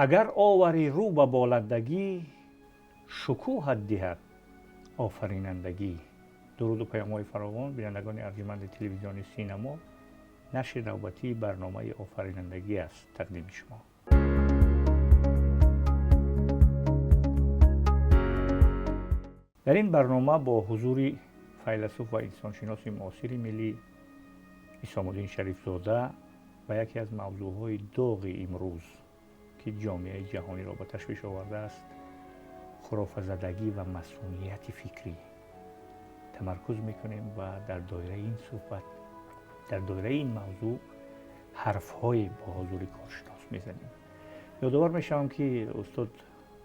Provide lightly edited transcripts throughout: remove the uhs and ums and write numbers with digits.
Агар оварӣ рӯ ба боландагӣ, шукӯҳат диҳад офаринандагӣ. Дуруду паёмҳои фаровон, бинандагони арҷуманди телевизиони Синамо, нашри навбатии барномаи «Офаринандагӣ» аст тақдими шумо. Дар ин барнома бо ҳузури файласуф ва инсоншиноси муосири миллӣ Исомуддин Шарифзода ба яке аз мавзӯъҳои доғи имрӯз, ки ҷомеаи ҷаҳониро ба ташвиш овардааст, хурофазадагӣ ва масунияти фикрӣ, тамаркуз мекунем ва дар доираи ин суҳбат, дар доираи ин мавзӯъ ҳарфҳое бо ҳузури коршинос мезанем. Ёдовар мешавам, ки устод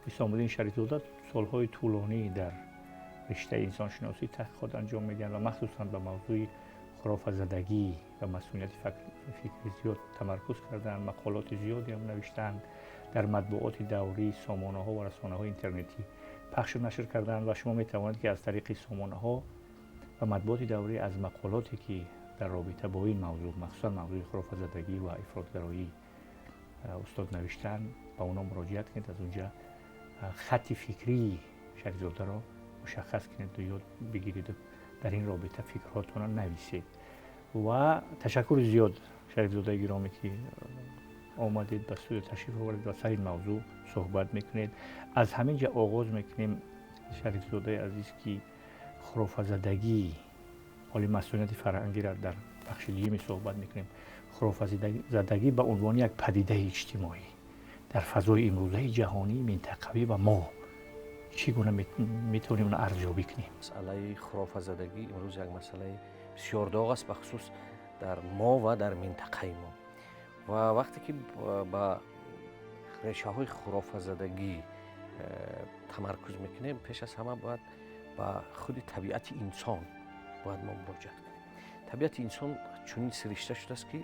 Исомуддин Шарифзода солҳои тӯлонӣ дар риштаи инсоншиносӣ таҳқиқот анҷом медиҳанд ва махсусан ба мавзӯи хурофазадагӣ ва масунияти фикрӣ зиёд тамаркуз карданд, мақолоти зиёдеам навиштаанд, дар матбуоти даврӣ, сомонаҳо ва расонаҳои интернетӣ пахшу нашр карданд ва шумо метавонед, ки аз тариқи сомонаҳо ва матбуоти даврӣ аз мақолоте, ки дар робита бо ин мавзӯъ, махсусан мавзӯи хурофазадагӣ ва ифротгароӣ, устод навиштаанд, ба онҳо муроҷиат кунед, аз унҷа хатти фикрии Шарифзодаро мушаххас кунед, ёд бигиред, дар ин робита фикрҳотонро нависед. Ва ташаккури зиёд, Шарифзодаи гиромӣ, ки омадед, ба студия ташриф овардед ва сар ин мавзӯъ суҳбат мекунед. Аз ҳамин ҷа оғоз мекунем, Шарифзодаи азиз, ки хурофазадагӣ, ҳоли масунияти фарҳангиро дар бахши дуюми суҳбат мекунем, хурофазадагӣ ба унвони як падидаи иҷтимоӣ дар фазои имрӯзаи ҷаҳонӣ, минтақавӣ ва мо чӣ гуна метавонем онро арзёбӣ кунем? Масъалаи хурофазадагӣ имрӯз як масъалаи бисёр доғ аст, бахусус дар мо ва дар минтақаи мо. Ва вақте ки ба решаҳои хурофазадагӣ тамаркуз мекунем, пеш аз ҳама бояд ба худи табиати инсон бояд мо муроҷиат кунем. Табиати инсон чунин сиришта шудааст, ки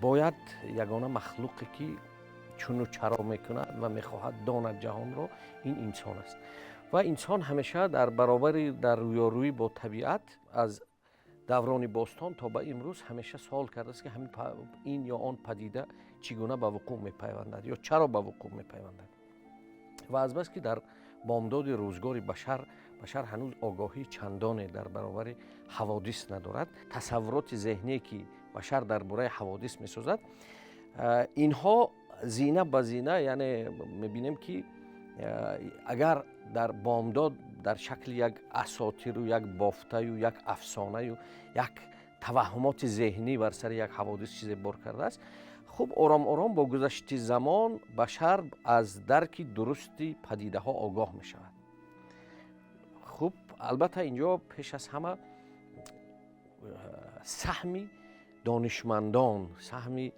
бояд ягона махлуқе, ки чуну чаро мекунад ва мехоҳад донад ҷаҳонро, ин инсон аст. Ва инсон ҳамеша дар баробари дар рӯёрӯӣ бо табиат аз даврони бостон то ба имрӯз ҳамеша суол кардааст, ки ҳамин ин ё он падида чӣ гуна ба вуқӯъ мепайвандад ё чаро ба вуқӯъ мепайвандад. Ва азбаски дар бомдоди рӯзгори башар ҳанӯз огоҳии чандоне дар баробари ҳаводис надорад, тасаввуроти зеҳние, ки башар дар бораи ҳаводис месозад, инҳо зина ба зина, яъне мебинем, ки агар дар бомдод дар шакли як асотиру як бофтаю як афсонаю як таваҳҳумоти зеҳнӣ бар сари як ҳаводис чизе бор кардааст, хуб, ором ором бо гузашти замон башар аз дарки дурусти падидаҳо огоҳ мешавад. Хуб, албатта, инҷо пеш аз ҳама саҳми донишмандон, саҳми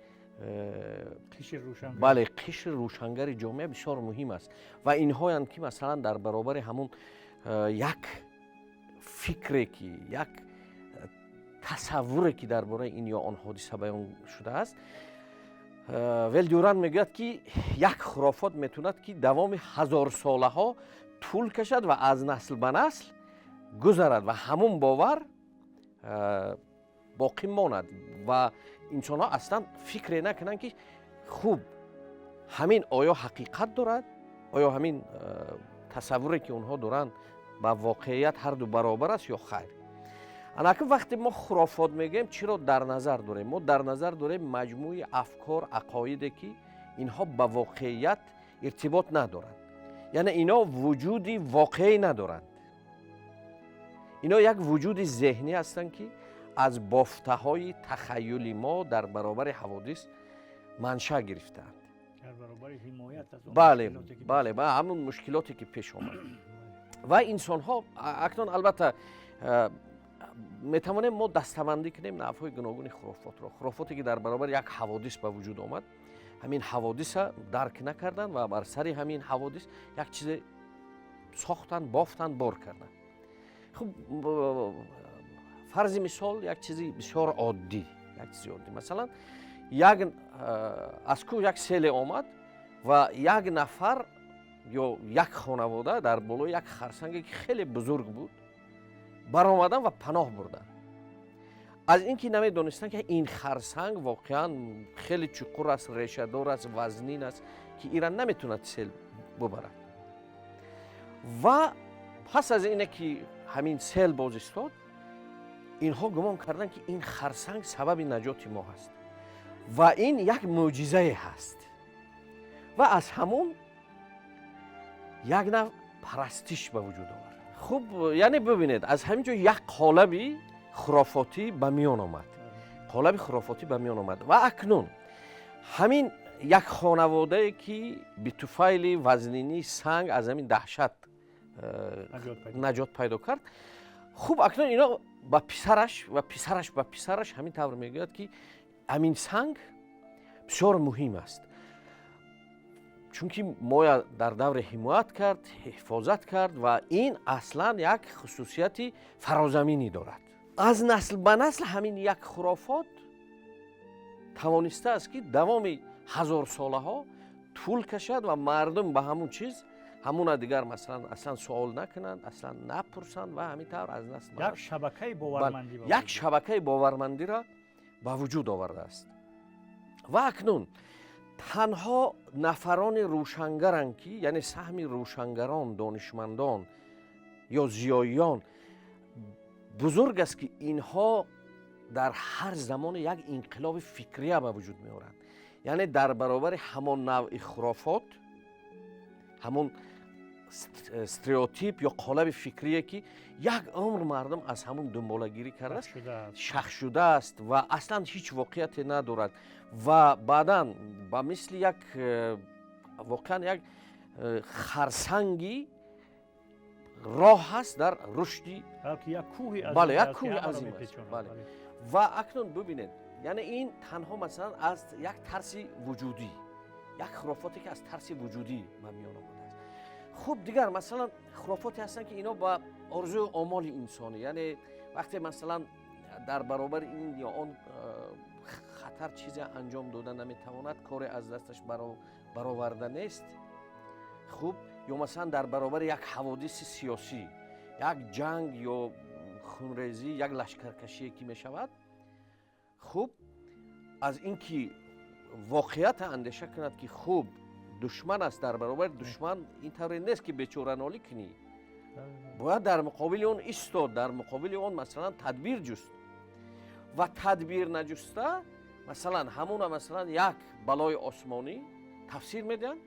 бале, қишри рӯшангари ҷомеа бисёр муҳим аст ва инҳоянд, ки масалан дар баробари ҳамун як фикре, ки як тасаввуре, ки дар бораи ин ё он ҳодиса баён шудааст. Вил Дюрант мегӯяд, ки як хурофот метавонад, ки давоми ҳазорсолаҳо тӯл кашад ва аз насл ба насл гузарад ва ҳамун бовар боқӣ монад ва инсонҳо аслан фикре накунанд, ки хуб, ҳамин оё ҳақиқат дорад, оё ҳамин тасаввуре, ки онҳо доранд, ба воқеият ҳарду баробар аст ё хайр. Анаки вақте мо хурофот мегӯем, чиро дар назар дорем? Мо дар назар дорем маҷмӯи афкор, ақоиде, ки инҳо ба воқеият иртибот надоранд, яъне инҳо вуҷуди воқеӣ надоранд, инҳо як вуҷуди зеҳнӣ ҳастанд, ки аз бофтаҳои тахаюли мо дар баробари ҳаводис манша гирифтаанд. Бале, бале, ҳамун мушкилоте, ки пеш омад ва инсонҳо акнун албатта метавонем мо дастабандӣ кунем навъҳои гуногуни хурофотро. Хурофоте, ки дар баробари як ҳаводис ба вуҷуд омад, ҳамин ҳаводиса дарк накарданд ва бар сари ҳамин ҳаводис як чизе сохтанд, бофтанд, бор карданд. Хуб, фарзи мисол, як чизи бисёр оддӣ, як чизи оддӣ, масалан, як аз кӯҳ як селе омад ва як нафар ё як хонавода дар болои як харсанге, ки хеле бузург буд, баромаданд ва паноҳ бурданд, аз ин ки намедонистанд, ки ин харсанг воқеан хеле чуқур аст, решадор аст, вазнин аст, Ки ира наметавонад сел бубарад. Ва пас аз ине ки ҳамин сел боз истод, инҳо гумон карданд, ки ин харсанг сабаби наҷоти мо ҳаст ва ин як мӯъҷизае ҳаст, ва аз ҳамон як нав парастиш ба вуҷуд овард. Хуб, яъне бибинед, аз ҳамин ҷо як қолаби хурофотӣ ба миён омад, қолаби хурофотӣ ба миён омад. Ва акнун ҳамин як хонаводае, ки битуфайли вазнинии санг аз ҳамин даҳшат наҷот пайдо кард, хуб, акнун ино ба писараш ва писараш ба писараш ҳамин тавр мегӯяд, ки ҳамин санг бисёр муҳим аст, чунки моя дар давре ҳимоят кард, ҳифозат кард ва ин аслан як хусусияти фарозаминӣ дорад. Аз насл ба насл ҳамин як хурофот тавонистааст, ки давоми ҳазорсолаҳо тӯл кашад ва мардум ба ҳамун чиз, ҳамуна дигар, масалан, аслан суол накунанд, аслан напурсанд ва ҳамин тавр аз насл як шабакаи бовармандӣ. Як шабакаи бовармандиро ба вуҷуд овардааст. Ва акнун танҳо нафарони рӯшангаранд, ки яъне саҳми рӯшангарон, донишмандон ё зиёиён бузург аст, ки инҳо дар ҳар замоне як инқилоби фикрия ба вуҷуд меоранд, яъне дар баробари ҳамон навъи хурофот, ҳамон стереотип ё қолаби фикрие, ки як умр мардум аз ҳамон дунболагирӣ кардааст, шах шудааст ва аслан ҳеҷ воқеияте надорад, ва баъдан ба мисли як воқеан як харсанги роҳ ҳаст дар рушди Бале, як кӯҳи азим аст. Ва акнун бибинед, яъне ин танҳо, масалан, аз як тарси вуҷудӣ, як хурофоте, ки аз тарси вуҷудӣ ба миён омадааст. Хуб, дигар, масалан, хурофоте ҳастанд, ки ино ба орзую омоли инсонӣ, яъне вақте, масалан, дар баробари ин ё он хатар чизе анҷом дода наметавонад, коре аз дасташ бароварда нест, хуб, ё масалан дар баробари як ҳаводиси сиёсӣ, як ҷанг ё хунрезӣ, як лашкаркашие ки мешавад, хуб, аз ин ки воқеията андеша кунад, ки хуб, душман аст, дар баробари душман ин тавре нест, ки бечоранолӣ кунӣ, бояд дар муқобили он истод, дар муқобили он, масалан, тадбир ҷуст, ва тадбир наҷуста, масалан, ҳамуна, масалан, як балои осмонӣ тафсир медиҳанд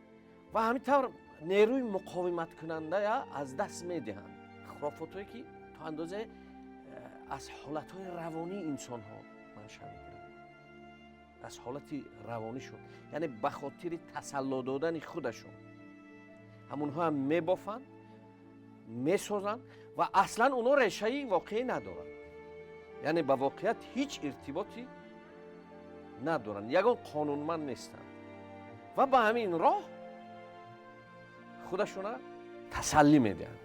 ва ҳамин тавр нерӯи муқовиматкунандая аз даст медиҳанд. Хурофотҳое, ки то андозе аз ҳолатҳои равонии инсонҳо манша мегиранд, аз ҳолати равонишон, яъне ба хотири тасалло додани худашон ҳамонҳоам мебофанд, месозанд ва аслан онҳо решаи воқеӣ надоранд, яъне ба воқеият ҳеҷ иртиботе надоранд, ягон қонунманд нестанд ва ба ҳамин роҳ худашона тасаллӣ медиҳанд.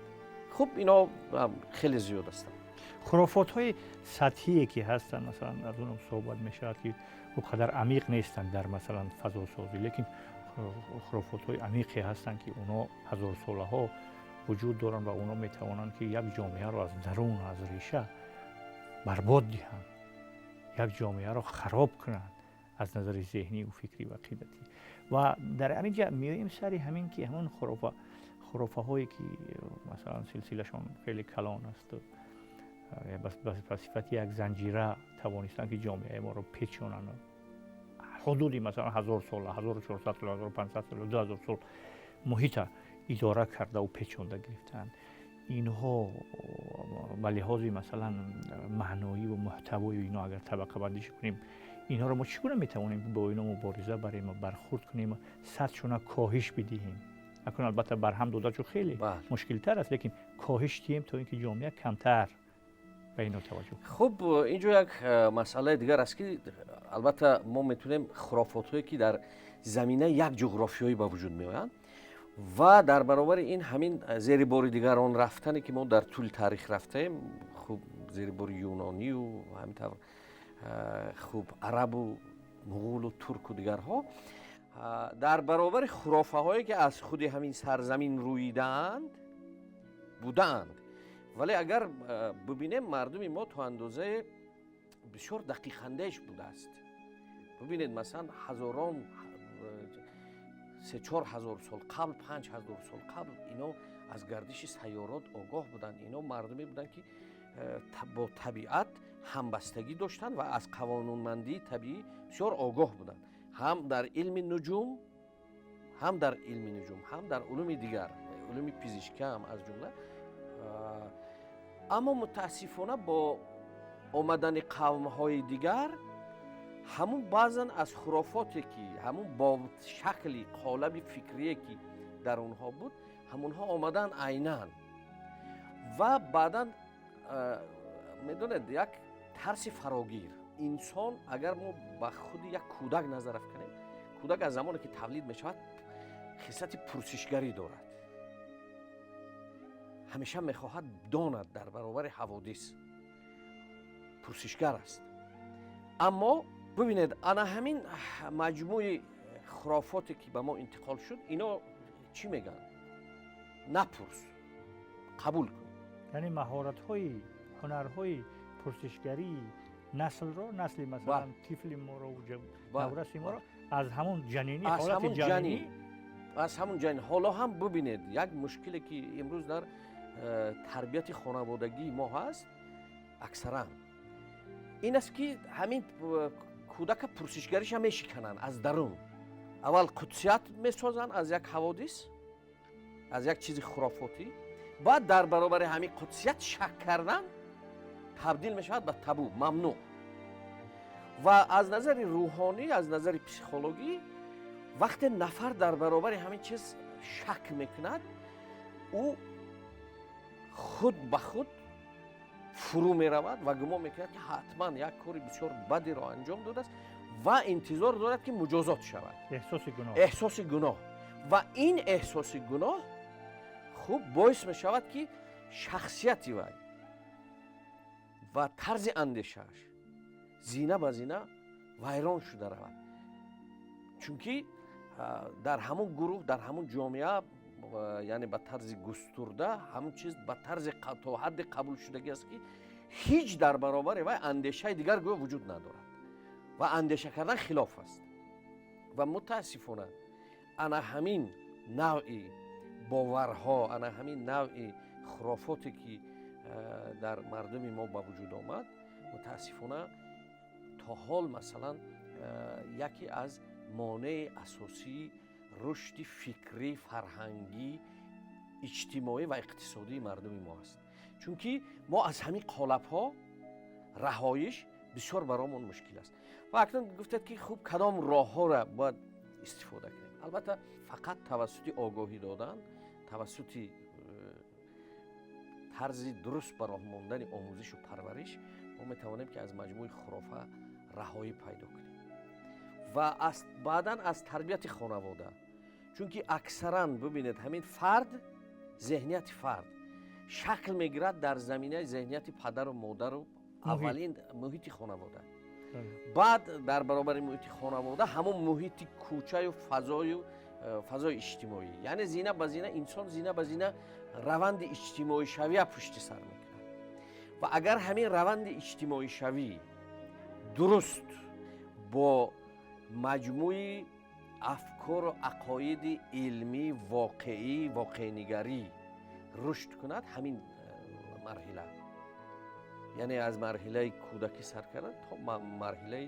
Хуб, ино хеле зиёд ҳастанд. Хурофотҳои сатҳие, ки ҳастанд, масалан, аз онам суҳбат мешавад, ки он қадар амиқ нестанд дар, масалан, фазосозӣ, лекин хурофотҳои амиқе ҳастанд, ки онҳо ҳазорсолаҳо вуҷуд доранд ва онҳо метавонанд, ки як ҷомеаро аз дарун, аз реша барбод диҳанд, як ҷомеаро хароб кунанд аз назари зеҳнию фикрӣ ва ақидатӣ. Ва дар ҳамин ҷа меоем сари ҳамин, ки ҳамон хурофаҳое, ки, масалан, силсилашон хеле калон аст, ба сифати як занҷира тавонистанд, ки ҷомеаи моро печонанд, ҳудуди, масалан, 1000 сола, 1400 сол, 1500 сол, 2000 сол муҳита идора кардаву печонда гирифтаанд. Инҳо ба лиҳози, масалан, маъноиву муҳтавою ино агар табақабандӣ кунем, инҳоро мо чӣ гуна метавонем бо ино мубориза барем, бархурд кунем, сатҳшона коҳиш бидиҳем? Акун албатта барҳам дода чун хеле мушкилтар аст, лекин коҳиш диҳем, то ин ки ҷомеа камтар ба ино таваҷҷӯҳ. Хуб, инҷо як масъалаи дигар аст, ки албатта мо метавонем хурофотҳое, ки дар заминаи як ҷуғрофиёӣ ба вуҷуд меоянд ва дар баробари ин ҳамин зери бори дигарон рафтане, ки мо дар тӯли таърих рафтаем, хуб, зери бори юнонию ҳамин тавр, хуб, арабу муғулу турку дигарҳо, дар баробари хурофаҳое, ки аз худи ҳамин сарзамин рӯидаанд, будаанд. Вале агар бибинем, мардуми мо то андозае бисёр дақиқандеш будааст. Бибинед, масалан, ҳазорон 3-4 ҳазор сол қабл, 5 ҳазор сол қабл ино аз гардиши сайёрот огоҳ буданд. Ино мардуме буданд, ки бо табиат ҳамбастагӣ доштанд ва аз қонунмандии табиӣ бисёр огоҳ буданд, ҳам дар илми нуҷум, ҳам дар улуми дигар, улуми пизишкӣ ҳам аз ҷумла. Аммо мутаассифона, бо омадани қавмҳои дигар, ҳамун баъзан аз хурофоте, ки ҳамун бо шакли қолаби фикрие, ки дар онҳо буд, ҳамунҳо омадан айнан. Ва баъдан, медонед, як тарси фарогир. Инсон, агар мо ба худи як кӯдак назар афканем, кӯдак аз замоне ки тавлид мешавад, хислати пурсишгарӣ дорад, ҳамеша мехоҳад донад, дар баробари ҳаводис пурсишгар аст. Аммо бибинед, ана ҳамин маҷмӯи хурофоте, ки ба мо интиқол шуд, ино чӣ мегӯянд? Напурс, қабул кун. Яъне маҳоратҳои, ҳунарҳои пурсишгарии наслро, насли, масалан, тифли моро, навраси моро аз ҳамун ҷанинӣ, ҳолати ҷанинӣ. Аз ҳамун ҷанин. Ҳоло ҳам бибинед, як мушкиле, ки имрӯз дар тарбияти хонаводагии мо ҳаст аксаран, ин аст, ки ҳамин кӯдака пурсишгариша мешикананд аз дарун. Аввал қудсият месозанд аз як ҳаводис, аз як чизи хурофотӣ, баъд дар баробари ҳамин қудсият шак кардан табдил мешавад ба табу, мамнӯъ. Ва аз назари рӯҳонӣ, аз назари психологӣ, вақте нафар дар баробари ҳамин чиз шак мекунад, ӯ худ ба худ фурӯ меравад ва гумон мекунад, ки ҳатман як кори бисёр бадеро анҷом додааст ва интизор дорад, ки муҷозот шавад. Эҳсоси гуноҳ. Эҳсоси гуноҳ. Ва ин эҳсоси гуноҳ хуб боис мешавад, ки шахсияти вай ва тарзи андешааш зина ба зина вайрон шуда равад, чунки дар ҳамун гурӯҳ, дар ҳамун ҷомеа, яъне ба тарзи густурда, ҳамун чиз ба тарзи то ҳадде қабулшудагӣ аст, ки ҳеҷ дар баробари вай андешаи дигар гӯё вуҷуд надорад ва андеша кардан хилоф аст. Ва мутаассифона, ана ҳамин навъи боварҳо, ана ҳамин навъи хурофоте, ки дар мардуми мо ба вуҷуд омад, мутаассифона, то ҳол, масалан, яке аз монеи асосии рушди фикрӣ, фарҳангӣ, иҷтимоӣ ва иқтисодии мардуми мо аст, чунки мо аз ҳамин қолабҳо раҳоиш бисёр баромон мушкил аст. Ва акнун гуфтед, ки хуб, кадом роҳҳоро бояд истифода кунем? Албатта, фақат тавассути огоҳӣ додан, тавассути тарзи дуруст ба роҳ мондани омӯзишу парвариш мо метавонем, ки аз маҷмӯи хурофа раҳоӣ пайдо кунем ва баъдан аз тарбияти хонавода, чунки аксаран, бибинед, ҳамин фард, зеҳнияти фард шакл мегирад дар заминаи зеҳнияти падару модару аввалин муҳити хонавода, баъд дар баробари муҳити хонавода ҳамон муҳити кӯчаю фазою фазои иҷтимоӣ. Яъне зина ба зина инсон зина ба зина раванди иҷтимоишавия пушти сар мекунад. Ва агар ҳамин раванди иҷтимоишавӣ дуруст бо маҷмӯи афкору ақоиди илмӣ, воқеӣ, воқеънигарӣ рушд кунад, ҳамин марҳила, яъне аз марҳилаи кӯдакӣ сар карда то марҳилаи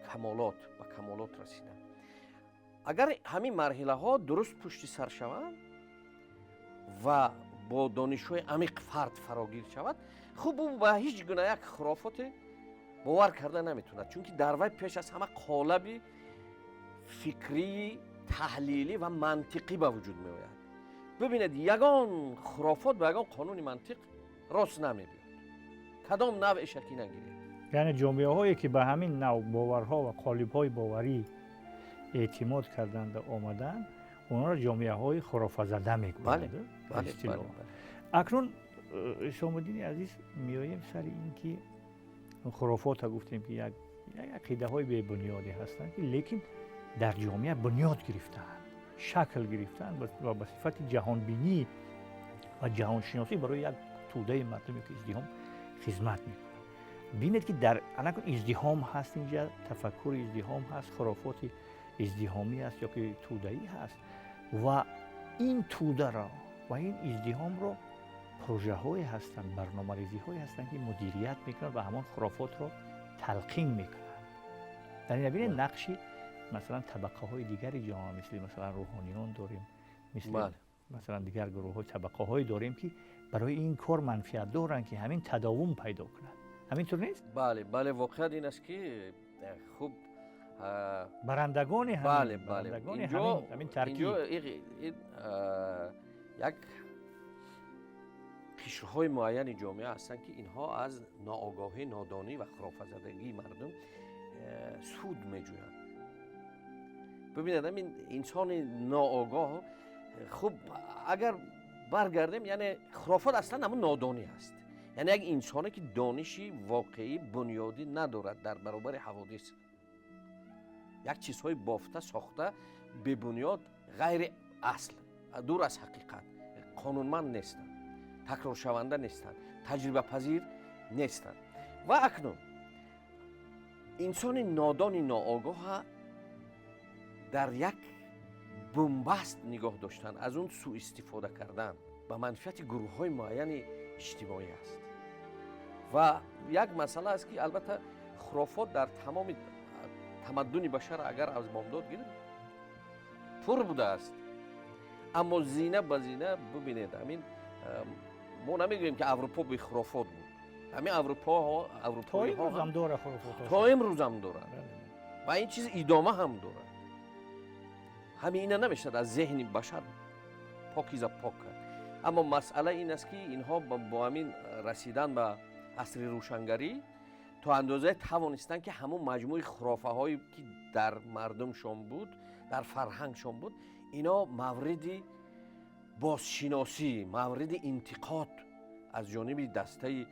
камолот, ба камолот расидан, агар ҳамин марҳилаҳо дуруст пушти сар шаванд ва бо донишҳои амиқ фард фарогир шавад, хуб, ӯ ба ҳеҷ гуна як хурофоте бовар карда наметавонад, чунки дар вай пеш аз ҳама қолаби фикрии таҳлилӣ ва мантиқӣ ба вуҷуд меояд. Бибинед, ягон хурофот ба ягон қонуни мантиқ рост намебиёд, кадом навъеша ки нагиред. Яъне ҷомеаҳое, ки ба ҳамин навъ боварҳо ва қолибҳои боварӣ эътимод карданда омаданд, онҳоро ҷомеаҳои хурофазада мегӯянд. Акнун, Исомуддини азиз, меоем сари ин ки хурофота гуфтем, ки як ақидаҳои бебунёде ҳастанд, ки лекин дар ҷомеа бунёд гирифтаанд, шакл гирифтаанд ва ба сифати ҷаҳонбинӣ ва ҷаҳоншиносӣ барои як тӯдаи мардуме ки издиҳом хизмат мекунад. Бинед, ки дар анакун издиҳом ҳаст, инҷа тафаккури издиҳом ҳаст, хурофоти Издиҳомӣ аст ё ки тӯдаӣ ҳаст ва ин тӯдаро ва ин издиҳомро прожаҳое ҳастанд, барномарезиҳое ҳастанд, ки мудирият мекунанд ва ҳамон хурофотро талқин мекунанд. Дар ин бинед, нақши масалан табақаҳои дигари ҷомеа, мисли масалан рӯҳониён дорем, мисли масалан дигар гурӯҳҳои табақаҳое дорем, ки барои ин кор манфиат доранд, ки ҳамин тадовум пайдо кунад. Ҳамин тур нест? Бале, воқеият ин аст, ки хуб барандагони Бале. ҳамин таркиб. Як қишрҳои муайяни ҷомеа ҳастанд, ки инҳо аз ноогоҳӣ, нодонӣ ва хурофазадагии мардум суд меҷӯянд. Бибинед, ҳамин инсони ноогоҳ. Хуб, агар баргардем, яъне хурофот аслан ҳамун нодонӣ аст, яъне як инсоне, ки дониши воқеӣ, бунёдӣ надорад, дар баробари ҳаводис як чизҳои бофта, сохта, бебунёд, ғайри асл, дур аз ҳақиқат, қонунманд нестанд, такроршаванда нестанд, таҷрибапазир нестанд. Ва акнун инсони нодони ноогоҳа дар як бунбаст нигоҳ доштан, аз он сӯистифода кардан ба манфиати гурӯҳҳои муайяни иҷтимоӣ аст. Ва як масъала аст, ки албатта хурофот дар тамоми тамаддуни башар, агар аз бомдод гирем, пур будааст. Аммо зина ба зина, бибинед, ҳамин мо намегӯем, ки Аврупо бехурофот буд. Ҳамин аврупоиҳо то имрӯзам дорад ва ин чиз идома ҳам дорад. Ҳамин ина намешавад аз зеҳни башар покиза пок кард. Аммо масъала ин аст, ки инҳо бо ҳамин расидан ба асри рӯшангарӣ то андозае тавонистанд, ки ҳамун маҷмӯи хурофаҳое, ки дар мардумшон буд, дар фарҳангшон буд, ино мавриди бозшиносӣ, мавриди интиқод аз ҷониби дастаи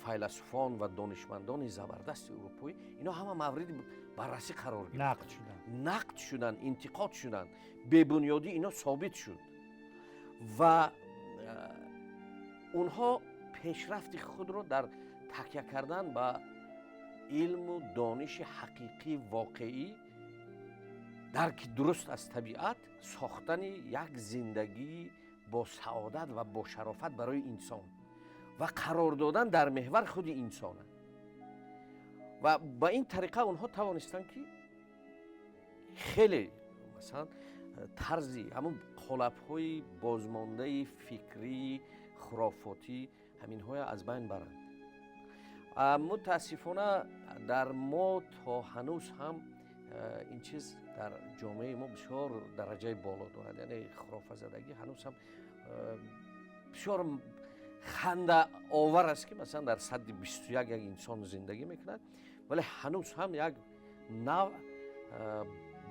файласуфон ва донишмандони забардасти урупоӣ, ино ҳама мавриди баррасӣ қарор гирифтанд, нақд шуданд, интиқод шуданд, бебунёдӣ ино собит шуд ва онҳо пешрафти худро дар такя кардан ба илму дониши ҳақиқӣ, воқеӣ, дарки дуруст аз табиат, сохтани як зиндагии бо саодат ва бо шарофат барои инсон ва қарор додан дар меҳвар худи инсона. Ва ба ин тариқа онҳо тавонистанд, ки хеле масалан тарзи ҳамун қолабҳои бозмондаи фикрии хурофотӣ, ҳаминҳоя аз байн баранд. Мутаассифона, дар мо то ҳанӯз ҳам ин чиз дар ҷомеаи мо бисёр дараҷаи боло дорад, яъне хурофазадагӣ ҳанӯз ҳам бисёр хандаовар аст, ки масалан дар садди 21 як инсон зиндагӣ мекунад, вале ҳанӯз ҳам як навъ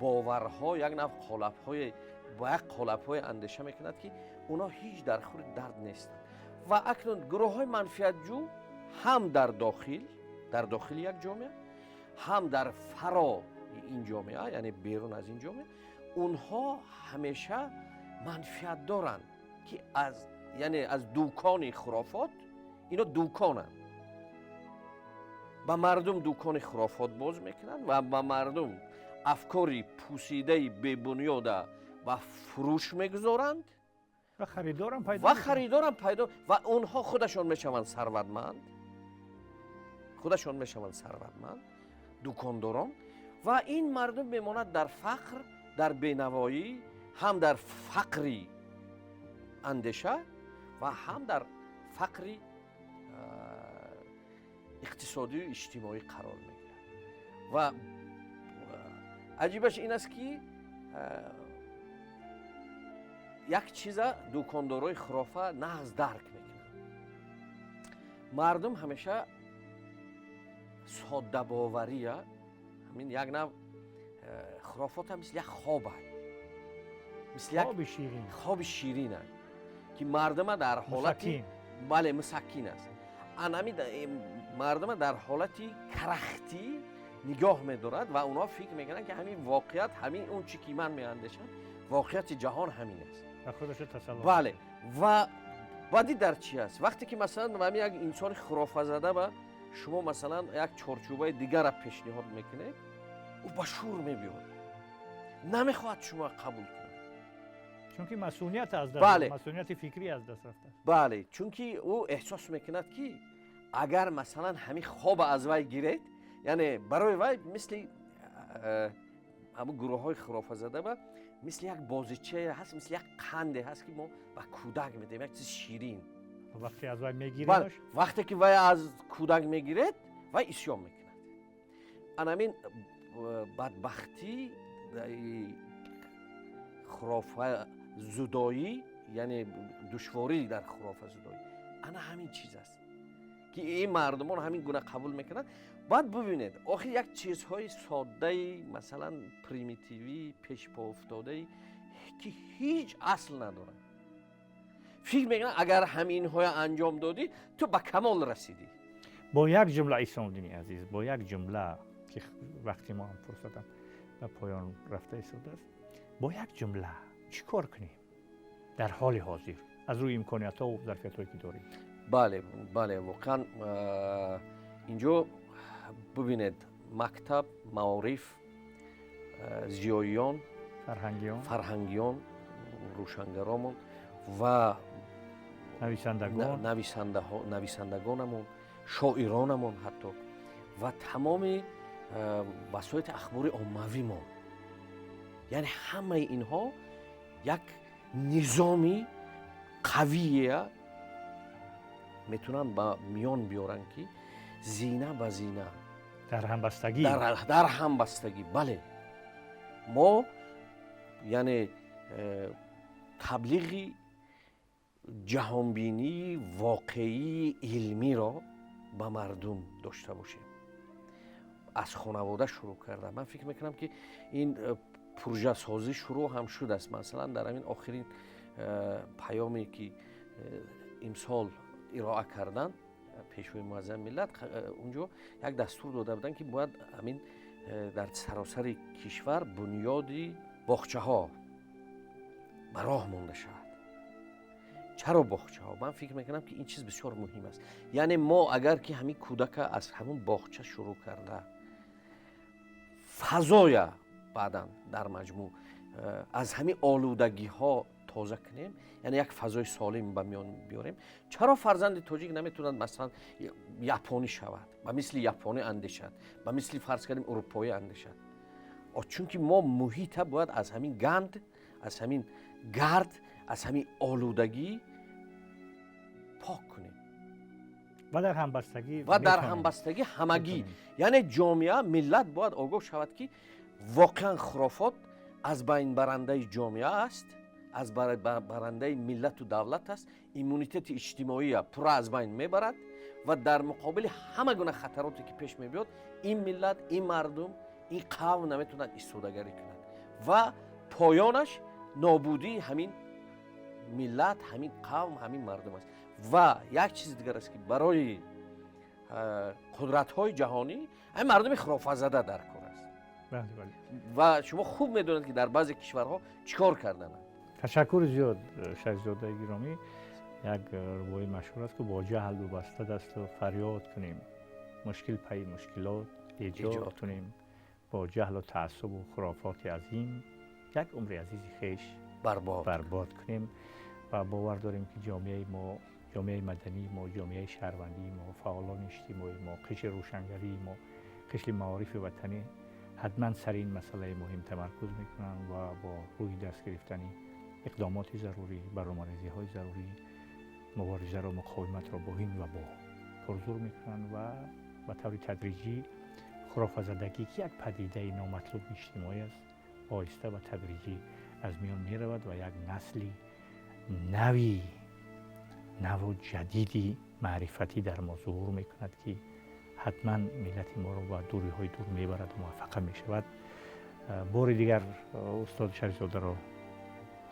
боварҳо, як навъ қолабҳое, ба як қолабҳое андеша мекунад, ки онҳо ҳеҷ дар хури дард нестанд. Ва акнун гурӯҳҳои манфиатҷӯ ҳам дар дохили як ҷомеа, ҳам дар фаро ин ҷомеа, яъне берун аз ин ҷомеа, онҳо ҳамеша манфиат доранд, ки аз, яъне аз дукони хурофот, ино дуконанд, ба мардум дукони хурофот боз мекунанд ва ба мардум афкори пӯсидаи бебунёда ба фурӯш мегузоранд. Ва харидорам пайдо. Ва харидорам пайдо, ва онҳо худашон мешаванд сарватманд, худашон мешаванд сарватманд дукондорон, ва ин мардум мемонад дар фақр, дар бенавоӣ, ҳам дар фақри андеша ва ҳам дар фақри иқтисодию иҷтимоӣ қарор мегирад. Ва аҷибаш ин аст, ки як чиза дукондорои хурофа нағз дарк мекунанд: мардум ҳамеша соддабовария, ҳамин як нав хурофота мисли як хоб, мисли як хоби ширин, ки мардума дар ҳолати, бале, мусаккин аст, анами мардума дар ҳолати карахтӣ нигоҳ медорад ва онҳо фикр мекунанд, ки ҳамин воқеият, ҳамин он чи ки ман меандешам, воқеияти ҷаҳон ҳамин аст. Бале, ва баъди дар чи аст? Вақте ки масалан ҳамин як инсони хурофазада ба шумо масалан як чорчӯбаи дигара пешниҳод мекунед, ӯ ба шӯр мебиёд. Намехоҳад шумо қабул кунад. Чунки масъулият аз даст, масъулияти фикрӣ аз даст рафтааст. Бале, чунки ӯ эҳсос мекунад, ки агар масалан ҳамин хоба аз вай гиред, яъне барои вай мисли ҳамун гурӯҳҳои хурофазада ба мисли як бозичае ҳаст, мисли як қанде ҳаст, ки мо ба кӯдак медиҳем, як чизи ширин. Вақте аз вай мегиред, вақте ки вай аз кӯдак мегиред, вай исён мекунад. Ана ҳамин бадбахтӣ, хурофазудоӣ, яъне душворӣ дар хурофазудоӣ ана ҳамин чиз аст, ки ин мардумон ҳамин гуна қабул мекунанд. Баъд бубинед, охир як чизҳои соддаи, масалан, примитивӣ, пешпоофтодаи, ки ҳеҷ асл надоранд, фикр мекунанд, агар ҳаминҳоя анҷом додӣ, ту ба камол расидӣ. Бо як ҷумла, Исомуддини азиз, бо як ҷумла, ки вақти мо ҳам фурсатам ба поён рафта истодааст, бо як ҷумла чӣ кор кунем дар ҳоли ҳозир аз рӯи имкониятҳо ва зарфиятҳое, ки дорем? Бале, воқеан инҷо бубинед, мактаб, маориф, зиёиён, фарҳангиён, фарҳангиён, рӯшангаромон ва нависандагон, нависандагонамон, шоиронамон ҳатто ва тамоми васоити ахбори оммавимон, яъне ҳамаи инҳо як низоми қавие метавонанд ба миён биёранд, ки зина ба зина дар ҳамбастагӣ, дар ҳамбастагӣ, бале, мо яъне таблиғи ҷаҳонбинии воқеии илмиро ба мардум дошта бошем, аз хонавода шурӯъ карда. Ман фикр мекунам, ки ин пурҷасозӣ шурӯъ ҳам шудааст. Масалан, дар ҳамин охирин паёме, ки имсол ироа карданд Пешвои муаззами миллат, унҷо як дастур дода буданд, ки бояд ҳамин дар саросари кишвар бунёди боғчаҳо ба роҳ монда шавад. Чаро боғчаҳо? Ман фикр мекунам, ки ин чиз бисёр муҳим аст. Яъне мо агар ки ҳамин кӯдака аз ҳамун боғча шурӯъ карда, фазоя баъдан дар маҷмӯъ аз ҳамин олудагиҳо тоза кунем, яъне як фазои солим ба миён биёрем. Чаро фарзанди тоҷик наметавонад, масалан, японӣ шавад, ба мисли японӣ андешад, ба мисли, фарз кардем, урупоӣ андешад? Чунки мо муҳита бояд аз ҳамин ганд, аз ҳамин гард, аз ҳамин олудагӣ пок кунем. Ва дар ҳамбастагӣ, ва дар ҳамбастагӣ ҳамагӣ, яъне ҷомеа, миллат бояд огоҳ шавад, ки воқеан хурофот аз байнбарандаи ҷомеа аст, аз барандаи миллату давлат аст, иммунитети иҷтимоия пурра аз байн мебарад ва дар муқобили ҳама гуна хатароте, ки пеш мебиёд, ин миллат, ин мардум, ин қавм наметавонад истодагарӣ кунад ва поёнаш нобудии ҳамин миллат, ҳамин қавм, ҳамин мардум аст. Ва як чизи дигар аст, ки барои қудратҳои ҷаҳонӣ ҳамин мардуми хурофазада дар кор аст. Ва шумо хуб медонед, ки дар баъзе кишварҳо чӣ кор кардананд. Ташаккури зиёд, Шарифзодаи гиромӣ. Як рубои машҳур аст, ки бо ҷаҳл дубаста дасту фарёд кунем, мушкил пайи мушкилот эҷод кунем, бо ҷаҳлу таассубу хурофоти азим як умри азизи хеш барбод кунем. Ва бовар дорем, ки ҷомеаи мо, ҷомеаи мадании мо, ҷомеаи шаҳрвандии мо, фаъолони иҷтимоии мо, қишри рӯшангарии мо, қишри маорифи ватанӣ ҳатман сари ин масъалаи муҳим тамаркуз мекунанд ва бо рӯи даст гирифтани иқдомоти зарурӣ, барномарезиҳои зарурӣ муборизаро, муқовиматро бо ин вабо пурзур мекунанд ва ба таври тадриҷӣ хурофазадагӣ, ки як падидаи номатлуби иҷтимоӣ аст, оҳиста ва тадриҷӣ аз миён меравад ва як насли нави наву ҷадиди маърифатӣ дар мо зуҳур мекунад, ки ҳатман миллати моро ба дуриҳои дур мебарад, муваффақа мешавад. Бори дигар устод Шарифзодаро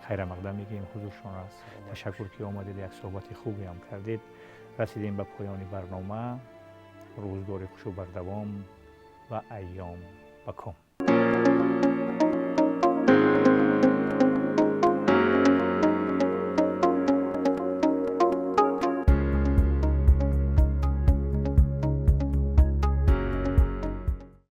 хайрамақдам мегӯем ҳузуршонро. Ташаккур, ки омадед, як суҳбати хубеам кардед. Расидем ба поёни барнома. Рӯзгори хушу бардавом ва айём ба ком.